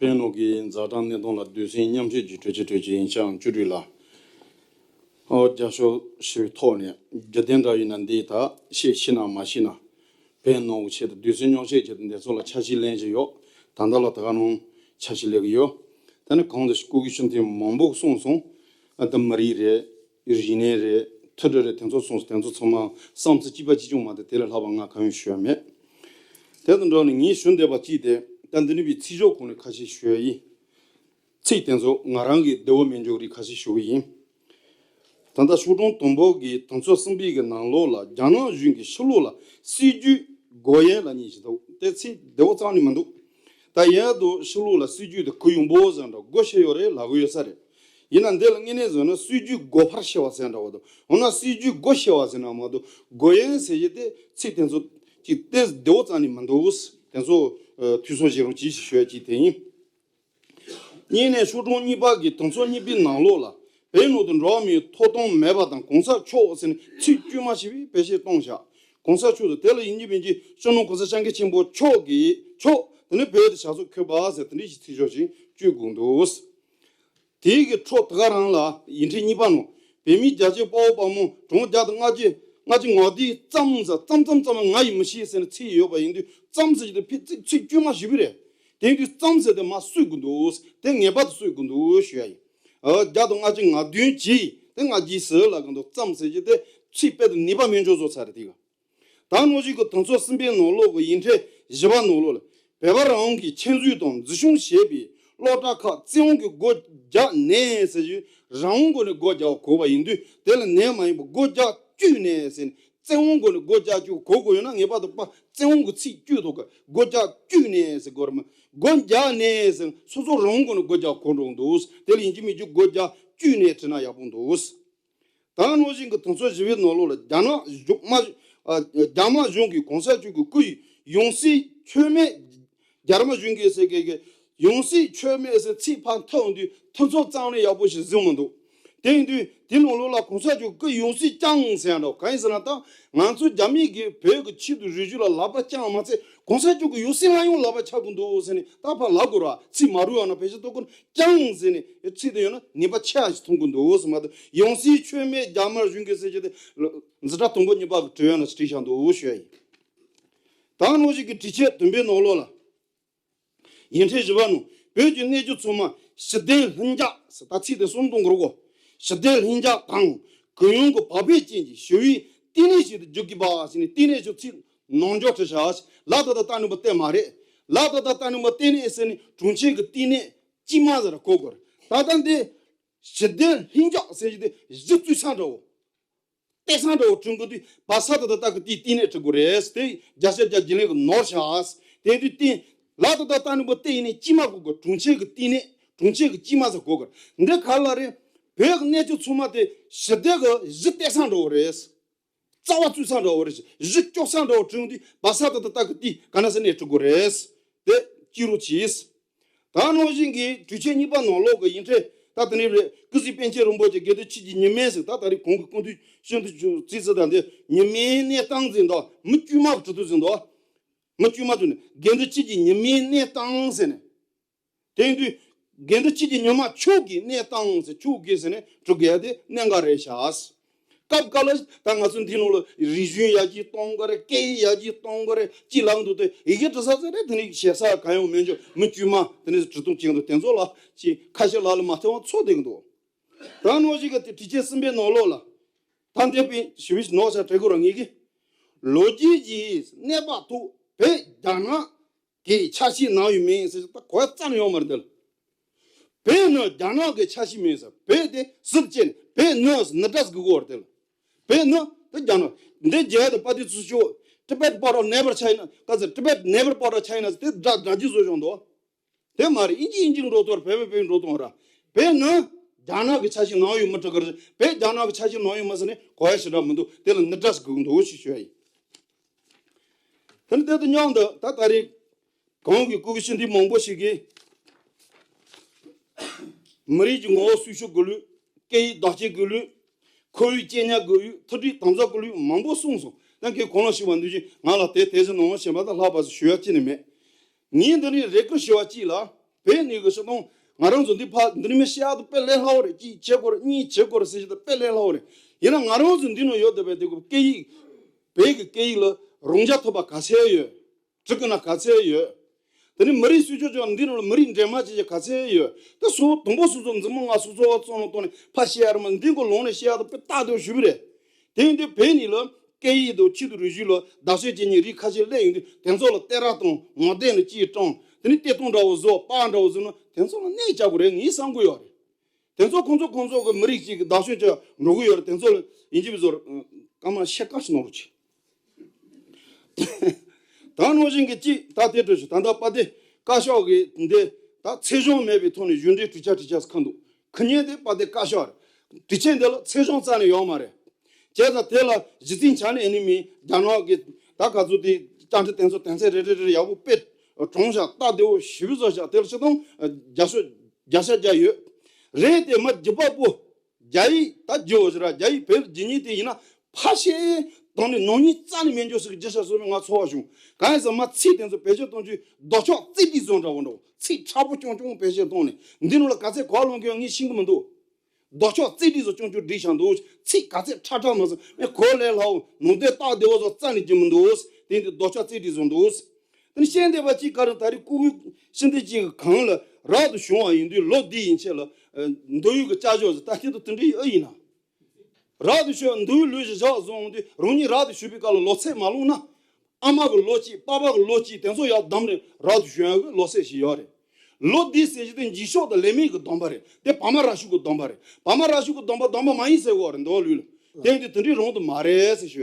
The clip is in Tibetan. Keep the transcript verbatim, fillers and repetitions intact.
དཔོན་སློབ་ཀྱི་ཛ་དྲག་གནས་སྟངས་ལ་སྡོད་སའི་མཉམ་ཞུགས་ཀྱི་གྲོས་ཆོད་གྲོས་ཆོད་ཡིན་ཤག་བཅུ་དྲུག་ལ། ཨོ་རྒྱབ་སྐྱོར་ཞུ་བའི་ཐོག་ནས་རྒྱུ་ལྡན་འདྲ་ཡིན་ན་འདི་ད་ཤེས་ཤེས་ན་མ་ཤེས་ན། དཔོན་སློབ་ཆེད་དུ་སྡོད་སའི་མཉམ་ཞུགས་ཆེད་དུ་འདི་ཚོ་ལ་འཆར་གཞི་ལེན་བཞིན་ཡོད། ད་ལྟ་ལ་ད་ག་རང་འཆར་གཞི་ལས་ཀྱི་ཡོད། ད་ནི་གང་དུ་སྐུ་གི་ཤུན་ཐིམ་མང་པོ་གསུངས་སོང་། ཨ་ད་མི་རིགས་རེད། རིག་གནས་རེད། མཐུན་སྒྲིལ་རེད། དེ་ཚོ་གསུངས་སོང་། དེ་ཚོ་ཚང་མ་བསམ་ཚུལ་གཅིག་པ་གཅིག་རྐྱང་མ་གཏོགས་དེ་ལས་ལྷག་པ་ང་གང་ཡང་ཞུ་ཡ་མེད། དེ་དང་འབྲེལ་ནས་ངས་ཞུ་འདོད་པ་གཅིག་དེ་ད་འདི་ནི་བའི་ཚིག་སྦྱོར་ཁོངས་ནས་ཁ་ཤས་ཞུ་ཡ་ཡིན། ཚིག་དེ་ཚོ་ང་རང་གི་བདེ་བོ་མི་འཇོག་རིགས་ཁ་ཤས་ཞུ་གི་ཡིན། ད་ལྟ་ཤོག་གྲངས་དང་པོ་གི་དང་ཚོ་གསུམ་པའི་གི་ནང་ལོགས་ལ་རྒྱ་ནག་གཞུང་གིས་ཕྱི་ལོགས་ལ་སྲིད་ཇུས་སྒོ་ཡན་ལ་ཉེ་ཞིག་འདུག་དེ་ཚིག་བདེ་བོ་རྩ་ནས་མི་འདུག་ད་ཡིན་ཡང་དུ་ཕྱི་ལོགས་ལ་སྲིད་ཇུས་དེ་གུ་ཡངས་པོ་ཟེར་འདྲ་སྒོ་ཕྱེ་ཡོད་རེད་ལབ་གི་ཡོད་ས་རེད། ཡིན་ན་འདི་ལ་དངོས་གནས་བཟོས་ན་སྲིད་ཇུས་སྒོ་འཕར་ཕྱེ་བ་ཟེར་འདྲ་བ་དང་འོ་ན་སྲིད་ཇུས་སྒོ་ཕྱེ་བ་ཟེར་ན་མ་གཏོགས་སྒོ་ཡན་ཟེར་གྱི་དེ་ཚིག་དེ་ཚོ་ཅིག་དེ་བདེ་བོ་རྩ་ནས་མི་འདུག་དེ་ཚོ་ཨ་འཐུས་ཚང་བྱེད་རོགས་གྱིས་ཞེས་ཞུ་ཡ་ཅིག་དེ་ཡིན། གཉིས་ནས་ཤོག་གྲངས་གཉིས་པ་གི་དང་ཚོ་གཉིས་པའི་ནང་ལོགས་ལ་བོད་ནང་དུ་འགྲོ་བ་མིའི་ཐོབ་ཐང་མེད་པ་དང་གོང་ས་མཆོག་ཟེར་ནས་ཚིག་དཀྱུས་མ་ཞིག་བེད་སྤྱོད་གཏོང་བཞག་གོང་ས་མཆོག་ཏུ་དེ་ལ་ཡིན་གཅིག་མིན་གཅིག་སྤྱི་ནོར་གོང་ས་སྐྱབས་མགོན་ཆེན་པོ་མཆོག་གིས་མཆོག་དེ་ནས་བོད་དུ་ཞབས་སོར་འཁོད་པ་ཟེར་དེ་འདྲའི་ཞིག་ཚིག་སྦྱོར་ཞིག་བཅོས་དགོས་འདུག་དེའི་གི་འཕྲོ་དེ་ག་རང་ལ་ཡིག་ཕྲེང་གཉིས་པ་ནང་བོད་མིའི་རྒྱལ་གཅེས་དཔའ་བོ་དཔའ་མོ་གྲངས་བརྒྱ་དང་ལྔ་བཅུ་ལྔ་བཅུ་ང་བདུན་ཙམ་ཟེར་ཙམ་ཙམ་ཙམ་ང་ཡིས་མི་ཤེས་ཟེར་ནས་ཚིག་ཡོད་པ་ཡིན་དུས་ཙམ་ཟེར་གྱི་དེ་ཕི་ཚིག་ཚིག་དཀྱུས་མ་ཞིག་བི་རེད། དེ་ཡིན་དུས་ཙམ་ཟེར་དེ་མ་གསོད་དགོས་འདུག་དེ་ངེས་པར་དུ་གསོད་དགོས་འདུག་ཞུ་ཡ་ཡིན། ཨ་བརྒྱ་དང་ལྔ་བཅུ་ང་བདུན་གྱིས་དེ་ང་རྒྱལ་ཟེར་ལ་གང་དུ་ཙམ་ཟེར་གྱི་དེ་ཚིག་དཔེ་དེ་ནུས་པ་མེད་འཇོག་བཟོ་ཚར་རེད་དེ་ག་ད་གནང་བཞིན་གྱི་དང་ཚོ་གསུམ་པའི་ནང་ལོགས་ཀྱི་ཡིག་ཕྲེང་བཞི་པ་ནང་ལོགས་ལ། བོད་པ་རང་དབང་གི་ཆེད་འཛུགས་དང་འཛིན་སྐྱོང་བྱས་པའི་སློབ་གྲྭ་ཁག་བཙན་དབང་གིས་སྒོ་བརྒྱབ་ནས་ཟེར་རྒྱུ་རང་དབང་སྒོ་ནས་སྒོ་བརྒྱབ་དགོས་པ་ཡིན་དུས་དེ་ལ་ནས་མ་ཡིན་པར་སྒོ་བརྒྱབ་བཅུག་ནས་ཟེར་ནས་བཙན་དབང་སྒོ་ནས་སྒོ་བརྒྱབ་བཅུག་གོ་དགོས་ཡོད་ན་ངེས་པར་དུ་པ་བཙན་དབང་གི་ཚིག་བཅུག་ཐུབ་གི་སྒོ་བརྒྱབ་བཅུག་ནས་ཟེར་དགོས་རེད་མ་སྒོ་བརྒྱབ་ནས་ཟེར་སོ་སོ་རང་དབང་སྒོ་ནས་སྒོ་བརྒྱབ་གོ་འགྲོ་འདུག་དེ་ལ་ཡིན་གཅིག་མིན་གཅིག་སྒོ་བརྒྱབ་བཅུག་ནས་བྲིས་ན་ཡག་པོ་འདུག་ད་གནང་བཞིན་གྱི་དང་ཚོ་བཞི་པའི་ནང་ལོགས་ལ་རྒྱ་ནག་གཞུང་མ་ཨ་རྒྱ་དམར་གཞུང་གིས་གོང་ས་མཆོག་གི་སྐུ་ཡི་ཡང་སྲིད་མཆོད་མེ་རྒྱ་དམར་གཞུང་གིས་ཟེར་གི་གི་ཡང་སྲིད་མཆོད་མེ་ཟེར་ཚིག་ཕར་འཐེན་དུས་ཐུབ་ཚོད་རྩ་ནས་ཡག་པོ་ཞིག་བཟོས་མི་འདུག་དེ་ཡིན་དུས་དེ་ནང་ལོགས་ལ་གོང་ས་མཆོག་སྐུ་ཡང་སྲིད་བསྐྱངས་ཟེར་ཡ་འདྲ་གང་ཡིན་ཟེར་ན་ད་ང་ཚོ་རྒྱ་མི་གིས་བོད་ཀྱི་ཆེད་དུ་རེ་ཞུ་ལ་ལག་པ་བརྐྱངས་མ་ཚད་གོང་ས་མཆོག་གི་ཡང་སྲིད་ལ་ཡང་ལག་པ་འཆང་གི་འདུག་ཟེར་ནས་ད་ཕར་ལབ་དགོས་ར་ཚིག་མ་རུལ་བ་ན་ཕལ་ཆེར་ལྟོ་ཀུན། ཀྱང་ཟེར་ནས་ཚིག་དེ་ཡོད་ན་ནུས་པ་ཆེ་བ་ཞིག་མཐོང་གི་འདུག་ཟེར་མ་གཏོགས་ཡང་སྲིད་མཆོད་མེ་རྒྱ་དམར་གཞུང་གིས་ཟེར་གྱི་དེ་འཛིན་གྲྭ་དང་པོ་གཉིས་པ་གི་བྲིས་ཡོད་ན་བྲིས་བཞག་འདུག་ཞུ་ཡ་ཡིན། ད་གནང་བཞིན་གྱི་དྲི་ཆད་བདུན་པའི་ནང་ལོགས་ལ། ཡིག་ཕྲེང་བཞི་པ་ནང་བོད་ཀྱི་གནས་ཚུལ་ཚང་མ་ཞི་བདེ་ལྷིང་འཇགས་ཟེར་ད་ཚིག་དེ་གསུམ་གཏོང་དགོས་གོ་ཞི་བདེ་ལྷིང་འཇགས་དང་གུ་ཡངས་ཀྱི་བག་ཕེབས་ཅན་གྱི་ཞི་བའི་བསྟི་གནས་ཤིག་ཏུ་འགྱུར་དགོས་པ་ཟེར་ནས་བསྟི་གནས་ཤིག་ཚིག་ནང་འཇོག་བྲིས་བཞག་ལ་ད་ལྟ་ལྟ་ནུས་པ་བསྟན་མ་རེད། ལ་ད་ལྟ་ལྟ་ནུས་པ་བསྟི་གནས་ཟེར་ནས་གྲོང་ཁྱེར་གྱི་བསྟི་གནས། དཀྱིལ་མ་ཟེར་ར་གོ་དགོས་རེད། ད་ལྟ་འདི་ཞི་བདེ་ལྷིང་འཇགས་ཟེར་གྱི་དེ་གཞི་བཙུགས་ས་འདྲ་བོ། གཏད་ས་འདྲ་བོ་བསྐྲུན་དགོས་དུས་བ་ས་ད་ད་ལྟ་གི་དེའི་བསྟི་གནས་བྲི་དགོས་རེད། དེ་བརྒྱ་ཆ་བརྒྱ་རྒྱུན་ལས་ཀྱི་ནོར་ཤག་དེ་དུས་བསྟི་ལ་ད་ལྟ་ལྟ་ནུས་པ་བསྟི་ཡིན་ནས་དཀྱིལ་མ་གོ་དགོས་གྲོང་ཁྱེར་གྱི་བསྟི་གནས་གྲོང་ཁྱེར་གྱི་དཀྱིལ་མ་ཟེར་གོ་དགོས་འདི་ག་ལ་རེད། བོད་ཀྱི་གནས་ཚུལ་ཚང་མ་དེ་ཞི་བདེ་གི་གཞི་གཏད་ས་འདྲ་བོ་རེད། རྩ་བ་བཙུགས་ས་འདྲ་བོ་རེད། གཞི་སྐྱོགས་ས་འདྲ་བོ་བྲིས་འོང་དུས་བ་ས་ད་ད་ལྟ་གི་དེ་ག་ན་ས་ནས་བྲི་དགོས་རེད། དེ་སྐྱིད་རོགས་གྱིས། ད་གནང་བཞིན་གྱི་དྲི་ཆད་གཉིས་པ་ནང་ལོགས་ཀྱི་ཡིག་ཕྲེང་ད་དེ་ནས་རེད། སྐུ་གཟུགས་པཎ་ཆེན་རིན་པོ་ཆེ་དགེ་འདུན་ཆོས་ཀྱི་ཉི་མའི་ཟེར་ད་ད་རེས་གོང་གི་སྐུ་མདུན་ཤིན་ཏུ་བརྩི་ཚུལ་དང་དེ་ཉི་མའི་གནས་སྟངས་ཟེར་འདུག་མི་དཀྱུས་མ་བྲི་དུས་ཟེར་འདུག་མི་དཀྱུས་མ་བྲི་ནས་དགེ་འདུན་ཆོས་ཀྱི་ཉི་མའི་གནས་སྟངས་ཟེར་ནས། དེ་ཡིན་དུས་དགེ་འདུན་ཆོས་ཀྱི་ཉི་མ་མཆོག་གི་གནས་སྟངས་ཟེར་མཆོག་གི་ཟེར་ནས་བྲི་དགོས་ཡ་དེ་གནད་འགག་རེད་ཤག་སྐབས་འགའ་ལ་ད་ང་ཚོ་འདི་ནང་ལ་རིག་གཞུང་ཡར་རྒྱས་གཏོང་དགོས་རེད། སྐད་ཡིག་ཡར་རྒྱས་གཏོང་དགོས་རེད་ཅེས་ལབ་འདུག་སྟེ་ཡི་གེ་འབྲི་ས་ཚོ་རེད། དེ་ནས་ཞེ་ས་གང་ཡང་མེད་འཇོག་མི་དཀྱུས་མ་དེ་ནས་འབྲི་གཏོང་བྱེད་འདུག་དེ་ཚོ་ལ་ཅིག་ཁ་ཤས་ལ་ལ་མ་ཐེ་བ་ཚོགས་བསྡད་ཀྱི་འདུག་ད་ནང་བཞིན་གྱི་དེ་དྲི་ཆད་གསུམ་པའི་ནང་ལོགས་ལ་ད་འདས་པའི་ཞི་བའི་ནོར་ས་བྲི་དགོས་ར་ངེས་ཀྱི་ལོ་རྒྱུས་ཀྱི་གནས་བབ་ཐོག་བོད་རྒྱ་ནག་གི་ཆ་ཤས་ནང་ཡོད་མིན་ཟེར་ད་གོ་ཙམ་ཡོང་མ་རེད་འདི་ལ། བོད་ནི་རྒྱ་ནག་གི་ཆ་ཤས་མིན་ཟེར་བོད་དེ་ཟུར་བཅད་ནས་བོད་ནི་ཟེར་ནི་འདྲ་ཟེར་གི་གོ་རེད་འདི་ལ། བོད་ནི་དེ་རྒྱ་ནག་འདི་རྒྱ་དང་པ་དེ་ཚུར་ཤོག Tibet part of never China ག་ཟེར་Tibet never part of China ཟེར་དེ་འདྲ་འདྲ་ཅིག་བཟོ་བྱུང་འདུག་དེ་མ་རེད། ཨིན་ཇི་ཨིན་ཇི་འགྲོ་དོར་བོད་བོད་བོད་འགྲོ་དོང་ར་བོད་ནི་རྒྱ་ནག་གི་ཆ་ཤས་ནང་ཡོད་མི་འགྲོ་གི་རེད། བོད་རྒྱ་ནག་གི་ཆ་ཤས་ནང་ཡོད་མ་ཟེར་ནས་གོ་ཡ་ཞེ་དྲག་མི་འདུག་དེ་ལ་ནི་འདྲ་ཟེར་གི་འདུག་ཞེས་ཞུ་ཡ་ཡིན། དེ་ནི་དེ་དང་མཉམ་དུ་ད་ད་རེས་གོང་གི་སྐུ་གི་ཤིན་ཏུ་མང་པོ་ཞིག་གིས་མི་རིགས་ཀྱི་ངོ་བོ་སྲུང་སྐྱོབ་དགོས་ལུགས། སྐད་ཡིག་བདག་གཅེས་དགོས་ལུགས། ཁོར་ཡུག་གཅེས་ཉར་དགོས་ལུགས། མཐུན་སྒྲིལ་དམ་ཟབ་དགོས་ལུགས་མང་པོ་གསུངས་སོང་། ད་གིན་གོང་ལ་ཞུས་པ་འདུག་ཅིང་ང་ལ་དེ་དེ་ཚོ་ནང་བཞིན་པ་དང་ལྷག་པ་ཞུ་ཡ་ཅི་ནས་མེད། ངས་འདི་ནས་རེ་སྐུལ་ཞུ་བ་གཅིག་ལ། བོད་ནས་གི་ཤི་དང་ང་རང་ཚོ་འདི་ཕ་འདི་ནི་མི་བཤད་ཡག་ཏུ་དཔེ་ལས་སླ་བོ་རེད། གཅིག་བྱེད་དགོས་རེད། གཉིས་བྱེད་དགོས་རེད་ཟེར་ཞིག་ཏུ་དཔེ་ལས་སླ་བོ་རེད། ཡིན་ན་ང་རང་ཚོ་འདི་ནང་ཡོད་བསྡད་པའི་དེ་གི་སྐད་ཡིག་བོད་ཀྱི་སྐད་ཡིག་ལ་རང་རྐྱ་ཐུབ་པ་ག་ཚད་ཡོད། བྲི་དགོས་ན་ག་ཚད་ཡོད། དེ་ནི་མི་རིགས་སུ་ཆོག་ཆོག་འདི་ནང་ལ་མི་རིགས་འདྲེས་མ་བྱེད་ཀྱི་ག་ཚད་ཡོད། ད་སོ་དང་པོ་སོ་སོ་འཛིན་མ་ང་སོ་སོ་བ་བཙོན་ལ་གཏོང་ནས་ཕ་བཤད་ཡ་ར་མ་འདི་གོ་ལོང་ནས་བཤད་ཡ་ད་དཔེ་རྟག་ཏུ་ཞུ་བི་རེད། དེ་ཡིན་དུས་བོད་ནི་ལ་སྐད་ཡིག་དང་ཆོས་དང་རིག་གཞུང་ལ་བདག་གཅེས་བྱེད་མཁན་རིགས་ཁ་ཤས་སླེབས་ཡོང་དུས་དེ་ཚོ་ལ་སྟེར་ར་དང་ངོ་དེབ་ནས་ཅིག་སྤྲང་། དེ་ནི་སྟེར་སྟངས་འདྲ་བོ་བཟོ་པ་འདྲ་བོ་བཟོ་ན་དེ་ཚོ་ལ་གནོད་རྒྱག་དགོས་རེད་ངས་བསམ་གི་ཡོད་རེད། དེ་ཚོ་ཁོང་ཚོ་ཁོང་ཚོ་གི་མི་རིགས་གཅིག་གི་བདག་སྐྱོང་བྱ་འགྲོ་གི་ཡོད་རེད། དེ་ཚོ་ལ་ཡིན་གཅིག་མིན་གཅིག་བཟོ་རེད། སྐར་མ་ཕྱེད་ཀ་ཞིག་གནང་རོགས་གྱིས། ད་ནང་བཞིན་གྱི་གཅིག་ད་དེ་འགྲོ་ཞིག་ད་ལྟ་དཔལ་ལྡན་བཀའ་ཤག་གི་འདི་ད་ཚད་གཞི་མེད་པའི་ཐོག་ནས་གཞུང་འབྲེལ་གྲོས་འཆར་གྲོས་འཆར་ཁ་འདུག་ཁུ་ཉན་དེ་དཔལ་ལྡན་བཀའ་ཤག་རེད། གྲོས་འཆར་འདི་ལ་ཚད་གཞི་རྩ་ནས་ཡོད་མ་རེད། བྱས་ཙང་དེ་ལ་གཞི་རྩའི་ཆ་ནས་ཨ་ནི་མི་རྒྱ་ནག་གི་ད་ག་ཚོད་དེ་བཅའ་ཁྲིམས་དེ་ཚོ་དོན་ཚན་རེ་རེ་རེ་རེ་ཡག་པོ་དཔེ་དྲངས་བཞག་སྟབས་བདེ་བོ་ཞེ་པོ་བཟོ་བཞག་དེ་ལ་སྤྱིར་བཏང་བརྒྱ་ཆ་བརྒྱ་ཆ་བརྒྱ་ཡོད། རེད་དེ་མ་རྒྱུད་པ་པོ་རྒྱ་ཡིག་ད་རྒྱུ་བོ་ཞིག་ར་རྒྱ་ཡིག་བོད་རྒྱུད་གཉིས་དེ་ཡིན་ན་ཕ་ཤེས་དང་ནི་ནང་གཉིས་རྩ་ནས་མེད་འཇོག་ཟེར་གི་རྒྱུ་ཆ་བཟོ་མི་ང་ཚོར་བ་བྱུང་། གང་ཡིན་ཟེར་མ་ཚིག་དེ་ཚོ་བེད་སྤྱོད་གཏོང་རྒྱུ་ལྡོག་ཕྱོགས་རྩིས་སྒྲིག་བཟོ་འདྲ་བོ་འདྲ་བོ་ཚིག་ཕྲ་པོ་ཆུང་ཆུང་བེད་སྤྱོད་གཏོང་ནས་འདི་ནང་ལ་ག་ཚད་གོ་ལོང་གི་ངས་ཤེས་གི་མི་འདུག་ལྡོག་ཕྱོགས་རྩིས་སྒྲིག་བཟོ་ཆུང་ཆུང་སྒྲིག་བཞག་འདུག་ཚིག་ག་ཚད་ཁྲ་ཁྲ་མ་བཟོ་མི་གོ་ལས་སླ་བོ་ནང་དོན་སྟབས་བདེ་བོ་བཟོ་རྩ་ནས་རྒྱུ་མི་འདུག་དེ་འདི་ལྡོག་ཕྱོགས་རྩིས་སྒྲིག་བཟོ་འདུག་དེ་ནི་ཤེས་འདོད་པ་གཅིག་ག་རེ་ད་རེས་ཀུ་ཀུ་ཤིན་ཏུ་གཅིག་གི་གང་ལ་རབ་ཏུ་བྱུང་བ་ཡིན་དུས་ལོ་འདི་ཡན་ཆད་ལ་མདོ་དབུས་ཀྱི་བསྐྱར་ཞིབ་ཟེར་ད་ཁྱེད་ཚོ་དེ་འདྲ་ཡི་ཨ་ཡིན་ན། རབ་ཏུ་བྱུང་མདོ་དབུས་ལུགས་ཀྱི་ཞག་བཟུང་དུས་རང་ཉིད་རབ་ཏུ་བྱུང་བའི་སྐབས་ལ་ལོ་ཚད་མ་ལོངས་ན། ཨ་མ་གི་ལོ་གཅིག་པ་ཕ་གི་ལོ་གཅིག་དེ་ཚོ་ཡར་བསྡོམས་ནས་རབ་ཏུ་བྱུང་ཡག་གི་ལོ་ཚད་ཞིག་ཡོད་རེད། ལོ་འདི་ཟེར་གྱི་དེ་འཇིག་ཤོག་དང་ལས་མེད་ཀྱི་སྡོམ་པ་རེད། དེ་བར་མ་རབ་བྱུང་གི་སྡོམ་པ་རེད། བར་མ་རབ་བྱུང་གི་སྡོམ་པ་སྡོམ་པ་མ་ཡིན་ཟེར་བ་རེད་མདོ་དབུས་ལུགས་ལ། དེ་འདི་དེ་འདྲའི་རང་དུ་མ་རེད་ཟེར་ཞུ་ཡ།